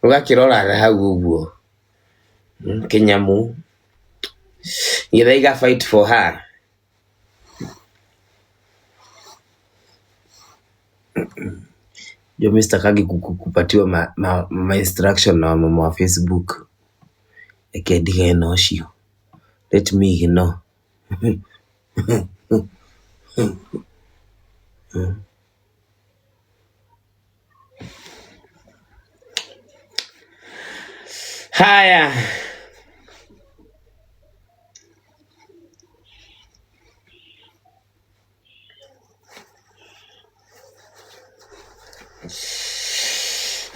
Ũgakĩrora hau ũguo. Kĩnyamũ. Gĩthaiga fight for her. Ndio Mr. Kagi kupatiwa ma instruction na wamama wa Facebook. Reke ndigane na ũcio. Let me ignore. Haya.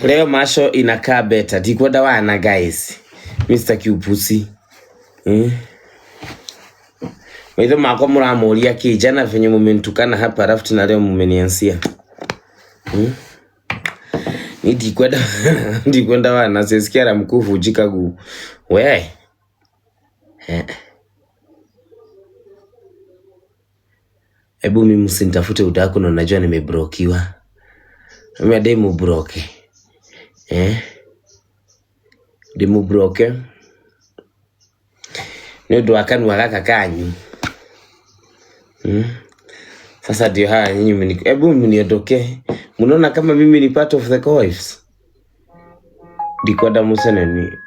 Leo masho inakaa beta. Ndikwenda wana guys. Mr. Kiupusi. Eh? Maitho makwa mũramũria kĩ jana venye mumenitukana hapa alafu tena leo mumeniansia. Hmm? Ni ndikwenda ndikwenda wana sisikia la mkuu vunjika guu. We. Eh. Hebu mimi msinitafute udaku na unajua nimebrokiwa. Mimi adai mubroke. Eh? Ndimubroke. Nĩ ũndũ wa kanua gaka kanyu. Hmm? Sasa ndio haya nyinyi mni hebu mniondoke. Mnaona kama mimi ni part of the co-wives? Ndikwenda muceneni.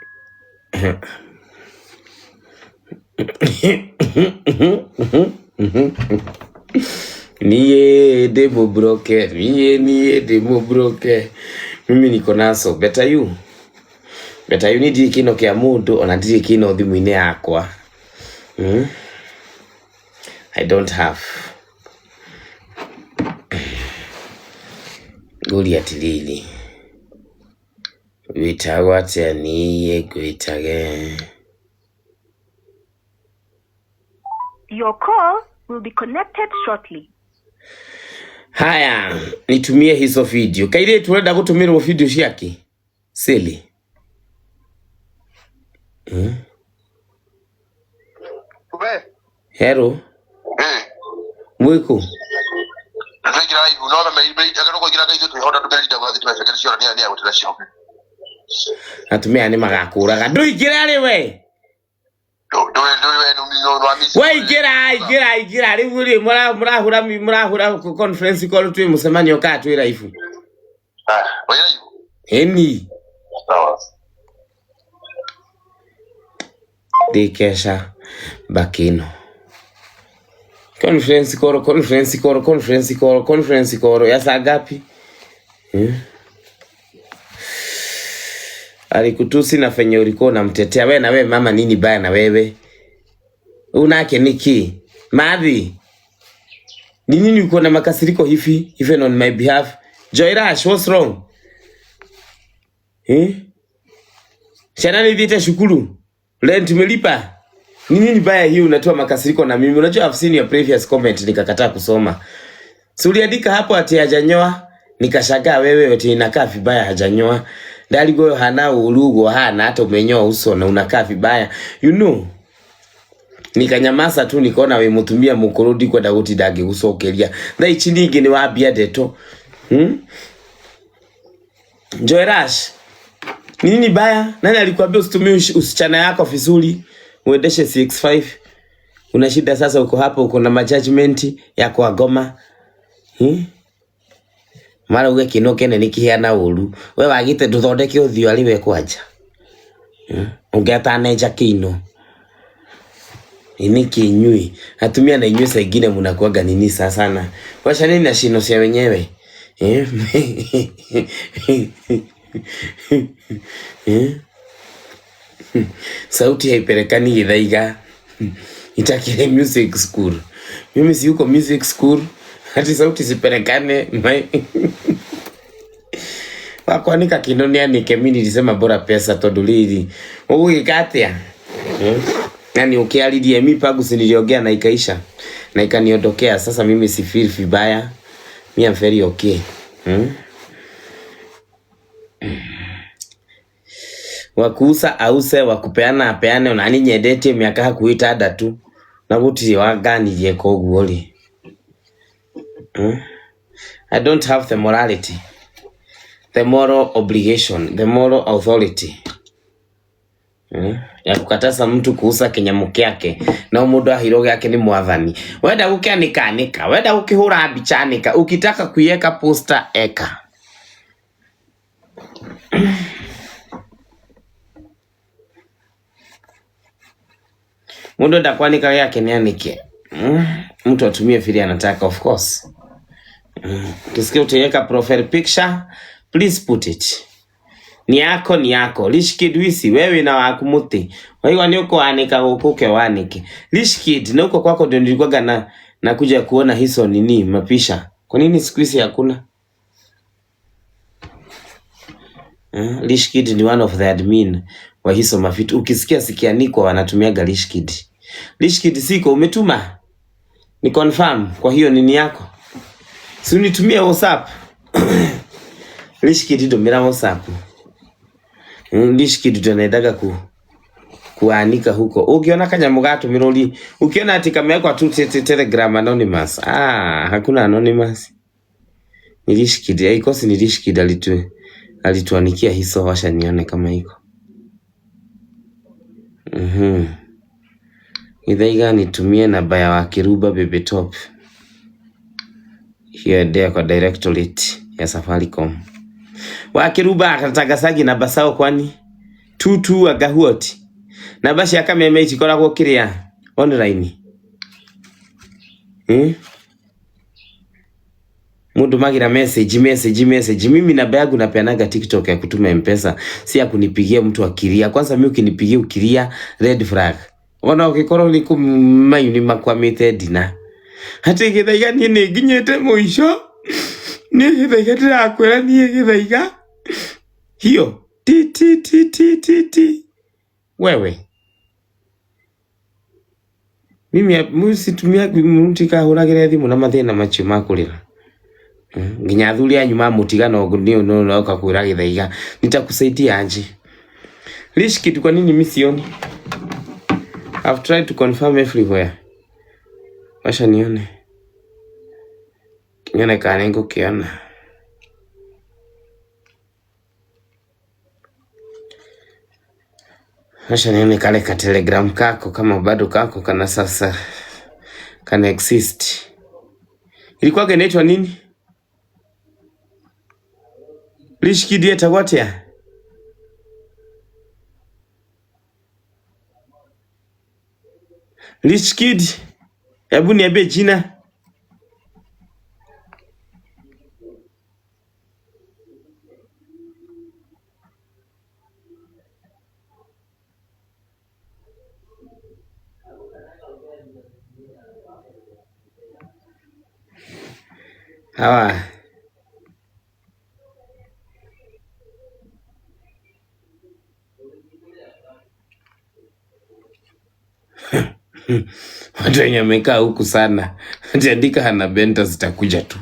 Niye demo broke, niye niye demo broke. Mimi niko naso. Better you. Better you ndirĩ kĩno kĩa mũndũ ona ndirĩ kĩno thimũ-inĩ yakwa. Hmm? I don't have. Ngũria atĩrĩrĩ, wĩtagwo atĩa niĩ ngwĩtage? Your call will be connected shortly. Haya, nitumie hizo video. Kairĩtu ũrenda gũtũmĩrwo video ciake? Sili. Hmm? We. Hello. Eh. Mwĩkũ? Tũingĩra live no na agarwo kũingĩra ngai ithuĩ twĩho ndũmĩrĩri ndagwa thitima ciake ciora nĩ nĩ agũtĩra cio. Atumia nĩ magakũraga. Ndũingĩra rĩ we? Ndũĩ ndũĩ we nĩ nĩ wa miss. We ingĩra, ingĩra, ingĩra. Rĩu rĩ mũrahũra mũrahũra conference call twĩ mũcemanio kana twĩ live? Ah, wĩ live? Ĩni. Sawa. Ndĩkeca mbakĩ ĩno. Conference call, conference call, conference call, conference call ya saa ngapi? Hmm? Alikutusi na fenye ulikuwa unamtetea we na we mama, nini baya na wewe? Unake niki? Madhi. Ni nini uko na makasiriko hivi even on my behalf? Joy Rush, what's wrong? Eh? Ciana nĩ ithiĩte cukuru. Rent umelipa? Ni nini baya hii unatoa makasiriko na mimi? Unajua I've seen your previous comment nikakataa kusoma. Si uliandika hapo ati hajanyoa? Nikashangaa wewe ati inakaa vibaya hajanyoa. Ndaligo hana urugo hana hata umenyoa uso na unakaa vibaya. You know. Nikanyamaza tu nikaona we mutumia mukuru ndikwenda gutinda ngigucokeria. Thaa ici ningĩ nĩ wambia ndeto. Hmm? Joy Rush. Ni nini baya? Nani alikwambia usitumie usichana yako vizuri? Uendeshe 65. Una shida sasa, uko hapo uko na majudgment ya kwa goma. Hmm? Mara uge kino kene nikiheana uru. We wagite nduthondeke uthio ari we kwanja. Hmm? Ungeataneja kino. Ini kinyui. Atumia na inyui saa ingine mnakuaga nini sana. Wacha nini na shino cia wenyewe. Eh? Eh? Sauti haipelekani Githaiga. Itakile music school. Mimi si yuko music school. Hati sauti sipelekane. Wakwanika kino ni anike mimi nilisema bora pesa tondu riri. Ũgũgĩka atĩa? Eh? Yani ukiaririe mi pagu si niliongea na ikaisha. Na ikaniondokea. Sasa mimi si feel vibaya. Mi am very okay. Hmm? Wakuusa ause, wakupeana apeane, ona ni nyendetie miaka hakuhĩ ĩtandatũ na gũtirĩ wanganirie koguo rĩ. Hmm? I don't have the morality. the moral obligation, the moral authority ya kukataza mtu kuuza kinyamu kyake na mundu ahirwo gyake ni mwathani. Wenda gukianika anika, wenda gukihura mbicha anika, ukitaka kuiweka poster eka. Mundu enda kwanika yake ni anike. Mtu atumie vile anataka, of course. Ukisikia utaiweka profile picture, please put it. Ni yako, ni yako. Rich Kid wisi wewe na waku muti. Waigwa ni uko anika guku wanike. Rich Kid na uko kwako ndio nilikuwaga na nakuja kuona hizo nini mapisha. Kwa nini siku hizi hakuna? Rich Kid ni one of the admin wa hizo mavitu. Ukisikia sikianikwa wanatumiaga Rich Kid. Rich Kid siko umetuma? Ni confirm kwa hiyo nini yako? Si unitumie WhatsApp. Rich Kid tumira WhatsApp. Rich Kid tunaendaga kuanika huko. Ukiona kanyamu gatumirwo ri, ukiona ati kamewekwa tu Telegram anonymous. Ah, hakuna anonymous. Ni Rich Kid, ikosi ni Rich Kid alituanikia hizo, washa nione kama iko. Githaiga nitumie namba ya Wakiruba Baby Top. Hiyo endea kwa directorate ya Safaricom. Wakiruba akatangazaji namba sao kwani tutu agahuoti. Namba cia kameme itikoragwo kiria online. Mundu magira message message message. Mimi namba yangu napeanaga TikTok ya kutuma M-Pesa, si ya kunipigia mtu akilia. Kwanza mimi ukinipigia ukilia, red flag. Ona ugikorwo ni kumayu ni makwamite ndina. Ati Githaiga niĩ nĩ nginyĩte mũico. Niĩ Githaiga ndĩrakwĩra niĩ Githaiga. Hiyo ti ti ti ti ti ti. Wewe. Mimi mũcitumia mũtikahũragĩre thimũ na mathĩna macio ma kũrĩra. Nginya athuri anyu mamũtigana ũguo nĩ ũroka kwĩra Githaiga nitakusaidia aje? Rich Kid, kwa nini mimi sioni? I've tried to confirm everywhere. Wacha nione. Nione kana nĩngũkĩona. Wacha nione kale ka Telegram kako kama bado kako kana sasa kana exist. Ilikuwa inaitwa nini? Rich Kid yetagwo atia? Rich Kid, hebu niambie jina. Hawa watu wenye wamekaa huku sana, wataandika Hana Benta zitakuja tu.